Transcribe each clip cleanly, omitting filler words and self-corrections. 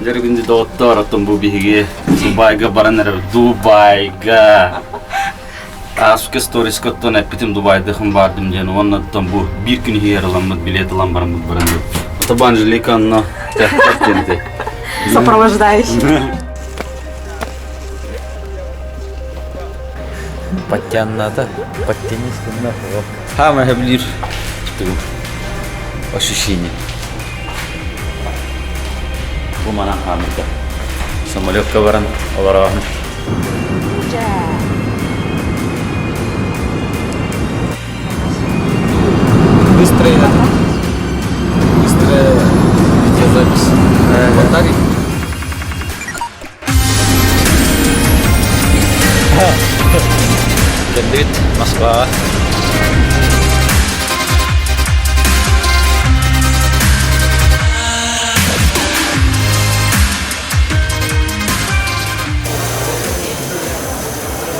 Дьэ күндү доҕоттоор, оттон бу биһиги Дубайга баран эрэбит. Дубайга! Ааспыт сториска оттон эппитим Дубайдыхын бардым диэн уонна оттон бу биир күн иһигэр ыламмыт билет ылан бараммыт баран диэн. Ото бу Анжелика онно диэн этэ. Сопровождающий. Подтянната, подтянись Самое ближе ощущение. Бу манан хаамырда. Самолекка баран олороҕун. Быстрая, быстрая видеозапись. Вот Кэллибит Москваҕа.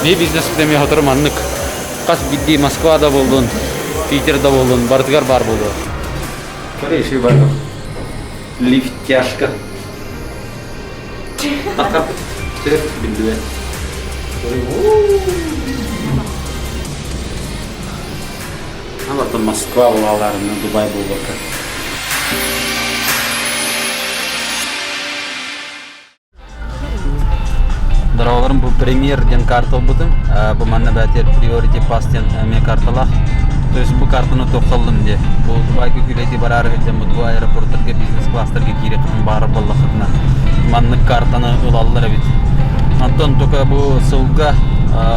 Ми бизнес премия сотору маннык хас биирдии Москва да буоллун, Питер да буоллун, барытыгар баар буолуо. Скорее бар. Лифтяшка. Таххар биллибэт. Алатын Москва булаларына Дубай буолбакка. Дороголарым бу премьер диэн карта ылбытым. Бу манна бээтиэр Priority Pass диэн эмиэ карталаах. То есть бу картаны туоххаллым диye. Бу Дубайга күлэйди бараары сылдьан бу Дубай аэропорттарга бизнес-класстарга киириэххитин баар буоллаххытына маннык картаны ылаллар эбит. Онтон только бу сылга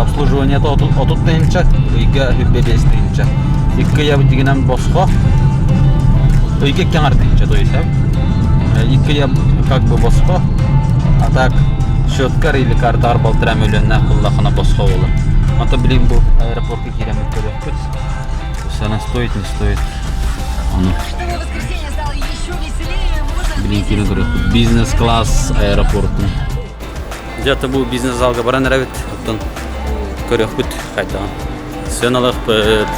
обслуживаниета 30 тыһыынча, ыйга 25 тыһыынча. Икки ыйа дигинэн босхо. Ыйга икки аҥар тыһыынча, то есть, икки ыйа как бы босхо. А так счеткар или картаар балтараа мөлүйүөннээх буллахына босхо буолар. Онтон билигин бу аэропортка киирэммит көрүөхпүт. Она стоит, не стоит. Ону. Билигин киирэн көрүөхпүт. Бизнес-класс аэропортун. Где-то бу бизнес-залга баран эрэбит. Оттон көрүөхпүт хайдаҕын. Сыаналыахпыт.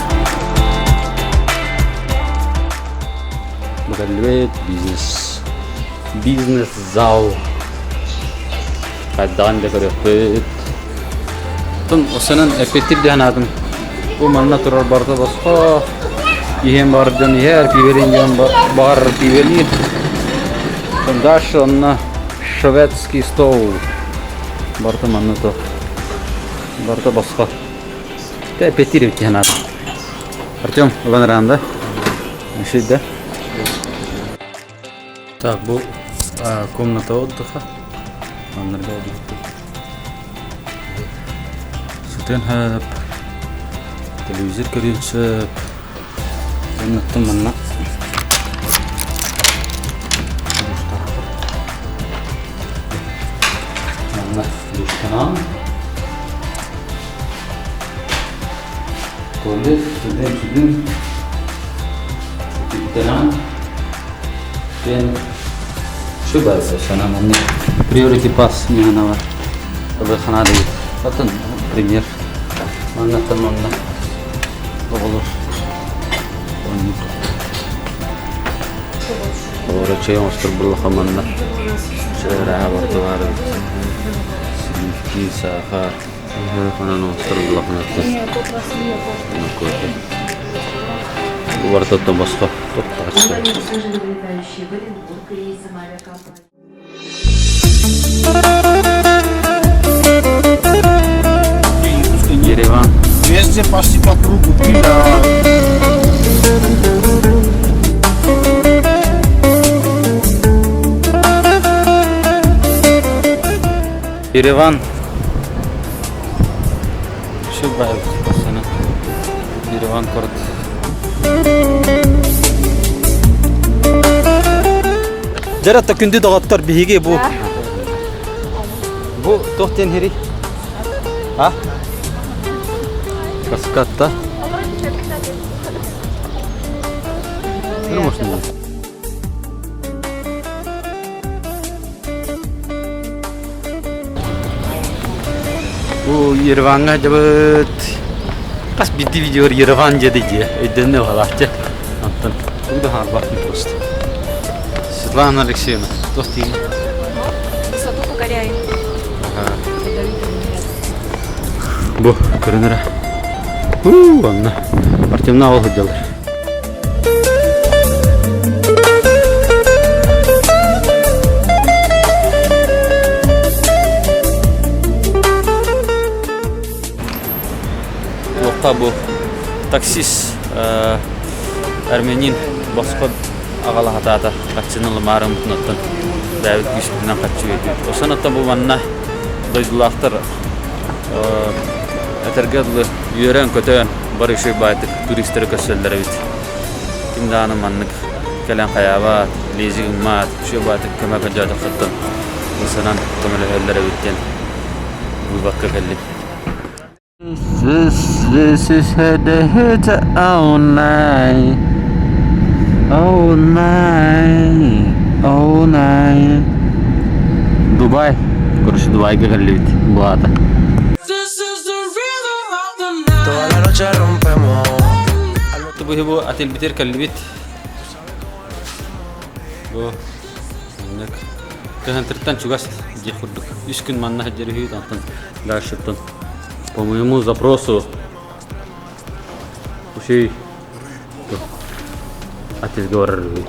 Бу бизнес бизнес-зал. Хайдаҕын да көрүөхпүт. Оттон осынан эппиттир диэн аатын. Бу манна турар барыта босхо. Иһэн бар дьон иһэр, пиверин дьон бар пиверин. Дальше онно шведский стол. Барыта манна то. Барыта босхо. Эппиттир эбит диэн аатын. Артем, ылан да? да? Так, бу комната отдыха. Маннарга отдыхтыр. Сытыан сөп. Телевизор көрүөн сөп. Оннуттан манна Манна душтанан. Туалет, сүдүн-сүдүн. Үттэнэн. Диэн şu барыта санаа манна priority pass миэхэ бар. Ылыхана диир. Атын пример. Маннаттан манна оҕолор оонньуур. Оҕолоро чэй оҥостор буоллаха манна чэй барыта баар эбит. Сливки, сахар. Онон оҥостор буоллахына кофе. Бу барыта босхо. Ереван. Везде почти по кругу пила. Ереван. Şu bayıldık Ереван куорат. Дьэ, күндү доҕоттор биһиги бу бу туох диэн сирий? А? Каскадта. Ну, можно. Бу Ереваҥҥа дьабыт хас биирдии видео Ереван диэди дии өйдөннө баҕалаах Онтон тугу да хаалбаппын просто. Светлана Алексеевна, туох диигин? Бу көрүнэрэ. Уу, онно Артемна ол сылдьаллар. Туохха бу таксист армянин босхо аҕалаһатаата харчыны ылымаары мутунаттан бэйэбит күүспүтүнэн харчы биэрдибит. Осонуттан бу манна дойдулаахтар этэргэ дылы үөрэн-көтөн бары үчүгэй баайтык туристары көрсөллөр эбит. Ким даҕаны маннык кэлэн хайаабат, лизи гыммат, үчүгэй баайтык көмө көрдөөтөхтөртөн ылсанан көмөлөһөллөр эбит диэн выводка кэллим. This, this is the hit all night, all night, all night. Дубай, короче, Дубайга кэллибит булаата. Toda la noche rompemos. Бу бу отельбитер кэллибит. Бу маннык Кыһантыртан чугас диэх курдук. Үс күн манна сылдьар үһү, онтон дальшыттан по моему запросу үчүй отельге барар үһүбүт.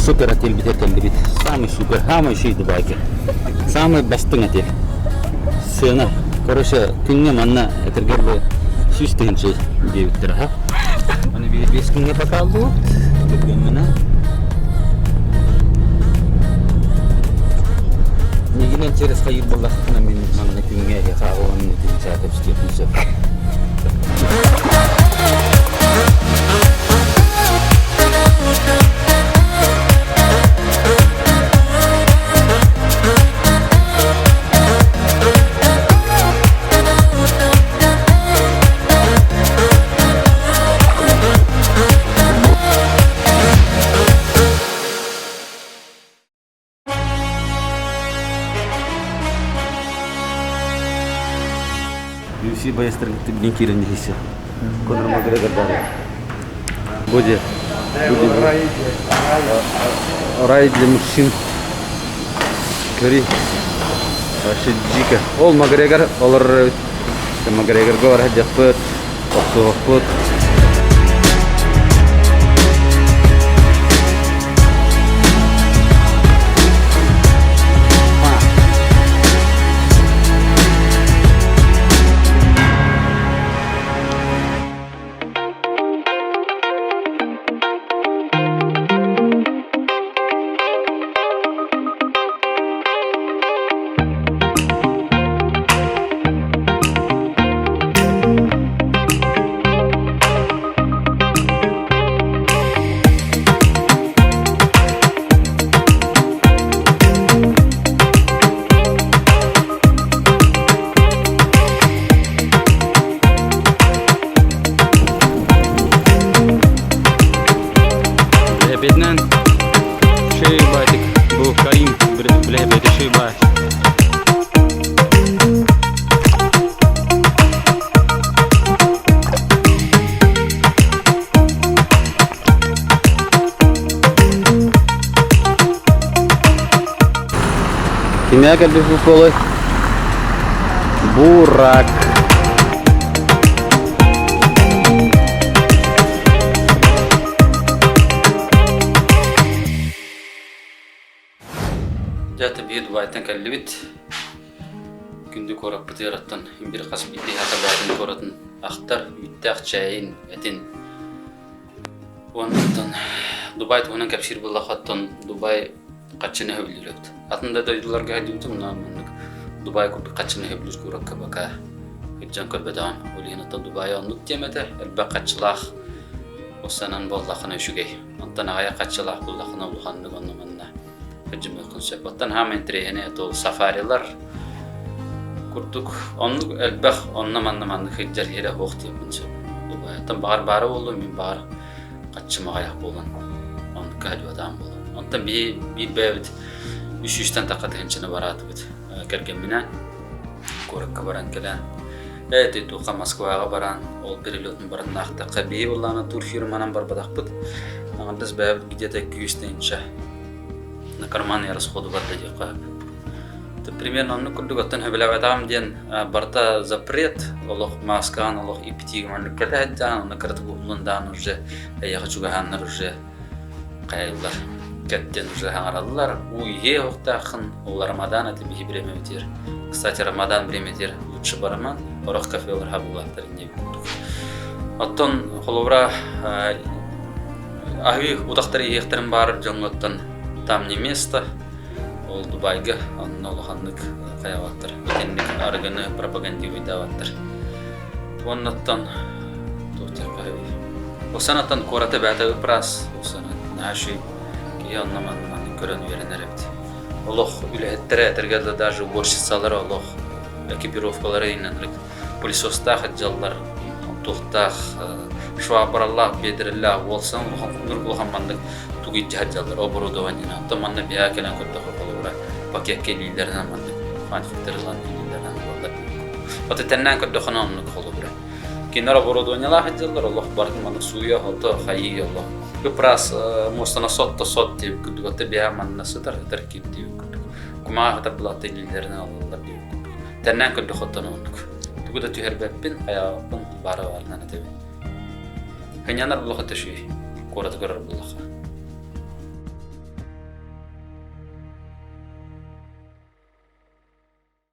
Супер отель битер кэллибит. Самый супер, самый үчүгэй Дубайга. Самый бастыҥ отель. Сыана. Короче, күҥҥэ манна этэргэ дылы 100 тыһыынча диэбиттэр аха. Аны 5 күҥҥэ покаллыбыт. Түргэмминэ. Миигинэн через хайыр буоллахпына мин манна күҥҥэ эһиэхэ аҕалан тыһыынчаата түстүөхпүн сөп. UFC боецтарын билин киирэн иһиси. Конор Макгрегор бар. Буде. Буде. Рай для мужчин. Көри. Вообще дико. Ол Макгрегор олор Макгрегорга бар дьахпыт, охсуохпут. Эбэтинэн Шейбатик бу Карим билэһэбэти Шейбай. Кимиэ кэлбит буолуой? Бурак. Дьэ, биир Дубайтан кэллибит. Күндү куораппыт ыараттан бир хас биирдии хата бэйэтин куоратын ахтар, үүттээх чээйин, этин. Уонна Дубай туһунан кэпсиир буоллахха, Дубай хаччыны өһөбүлүүр эбит. Атын да дойдуларга сылдьыбытым, онно маннык Дубай курдук хаччыны өһөбүлүүр куоракка пока сылдьан көрбөтөҕүм. Ол иһин оттон Дубай оннук диэм этэ, элбэх хаччылаах санан буоллаххына үчүгэй. Онтон аҕыйах хаччылаах буоллаххына улаханнык онно-манна сылдьымыаххын сөп. Оттон хаама интэриэһинэй это ол сафарилар. курдук оннук элбэх онно-манна маннык сылдьар сирэ суох диэхпин сөп. Дубайтан баҕар баара буолуо, мин баҕар хаччым аҕыйах буолан оннукка сылдьыбатаҕым буолуо. Онтон биһи биир бэйэбит үс сүүстэн тахха тыһыынчаны бараатыбыт кэргэмминээн куоракка баран кэлэн ээ ити туохха Москваҕа баран ол перелетун баран аахтахха биһи буоллаҕына турфирманан барбатахпыт аҥардас бэйэбит где-то күүс тыһыынча на карманные расходы барда диэххэ сөп. Примерно оннук курдук оттон сөбүлээбэтэҕим диэн барыта запрет олох мааскаҕын олох ипитиигэ маннык кэтэ сылдьаҕын онно кыратык уһуллан даҕаны уже эйиэхэ чугаһааннар уже хайаллар кэттэн уже хаҥараллар уу иһиэ уохтааххын ол Рамадан это биһи бириэмэбитигэр кстати Рамадан бириэмэтигэр лучше барыман орох кафелар хабыллаахтар инньэ курдук оттон холобура аһыы утахтар иһиэхтэрин баарар дьоҥҥоттон там не место ол Дубайга онно улаханнык хайаабаттар итинник арыгыны пропагандируйдаабаттар уоннаттан туох диэххэ Осанаттан куората бэйэтэ ыпраас наһаа үчүгэй киһи онно маннык көрөн үөрэнэр эбит олох үлэһиттэрэ этэргэ дылы даже уборщицалара олох экипировкалара иннинэ пылесостаах дьаллар туохтаах швабралаах биэдэрэлээх уолсан улахан улахан маннык тугу илдьэ дьаллар оборудованиены оттон манна биһиэхэ кэлэн көрдөххө холобура пакекка илиилэринэн маннык фанфиктер ылан илиилэринэн ылаллар Ото тэннээн көрдөххүнэ оннук холобура кинилэр оборудованиелаах дьаллар олох барытын маннык сууйа ото хайыы олох ыпраас муостана сотто сот диэбит курдук ото биһиэхэ манна сытар сытар кип диэбит курдук кумааҕы сытар былаатта илиилэринэн ылаллар диэбит курдук Тэннээн көрдөххө оттон оннук. Тугу да түһэрбэппин, хайаабаппын, баара баарынан этэбин. Хынньанар булаха төшүй, куораты көрөр булаха.